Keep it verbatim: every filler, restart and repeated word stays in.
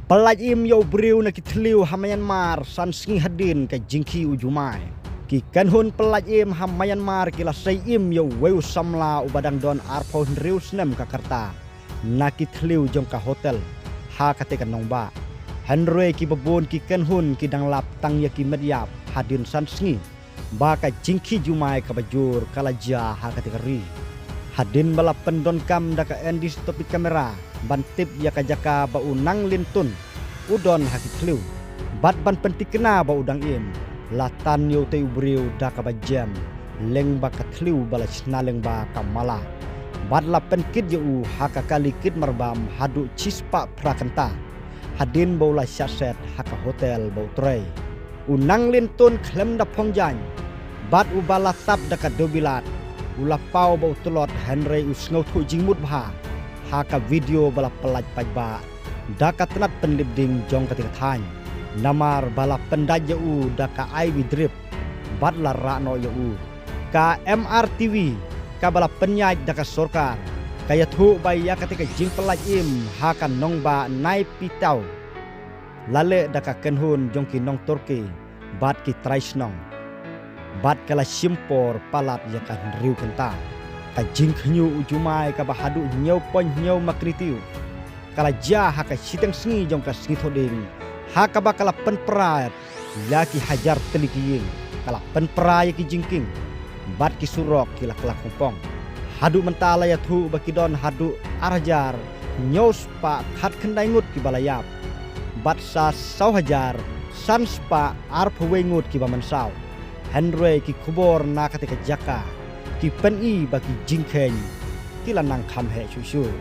Pyllait im ïa u briew na ki thliew ha Myanmar san sngi hadien ka jingkhih u jumai. Ki kynhun pyllait im ha Myanmar ki la sei im ïa uwei u samla uba dang don arphew hynriew snem ka rta na ki thliew jong ka hotel ha kata ka nongbah. Hynrei kiba bun ki kynhun ki dang lap tang ïa ki met ïap hadien san sngi ba ka jingkhih jumai kaba jur ka la jia ha kata ka ri. Hadien ba la pyndonkam da ka N D C Topic Camera ban tip ïa ka jaka ba u Nang Lin Tun u don ha ki thliew bad ban pyntikna ba u dang im, la tan ïa utei u briew da kaba jem lyngba ka thliew ba la shna lyngba ka mala bad la pynkit ïa u ha ka kali kit marbam haduh shispah phra kynta. Hadien ba u la shah set ha ka hotel ba u trei, u Nang Lin Tun khlem da phong jaiñ bad uba la tap da ka dewbilat u la paw ba u tlot, hynrei u sngewthuh jingmut bha ha ka video ba la pyllait paidbah da ka tnat pynlip ding jong kata ka thaiñ, namar ba la pyndait ïa u da ka I V drip bad la rah noh ïa u. Ka M R T V kaba la pynïaid da ka sorkar ka ïathuh ba ïa kata ka jingpyllait im ha ka nongbah Naypyitaw la leh da ka kynhun jong ki nong Turkey bad ki trai shnong, bad ka la shim por palat ïa ka hynriew kynta. Ka jingkhñiuh u jumai kaba haduh hynñiew point hynñiew magnitude ka la jia ha ka shiteng sngi jong ka Sngi Thohdieng, ha kaba ka la pynpra ïa ki hajar tylli ki ïing, ka la pynpra ïa ki jingkieng bad ki surok ki la kylla kongpong. Haduh mynta la ïathuh ba ki don haduh ar hajar hynñiew spah khatkhyndai ngut kiba la ïap bad sa saw hajar san spah arphew wei ngut kiba mynsaw. Hynrei ki khubor na kata ka jaka ki pyni ba ki jingkheiñ ki la nang kham heh shuh shuh.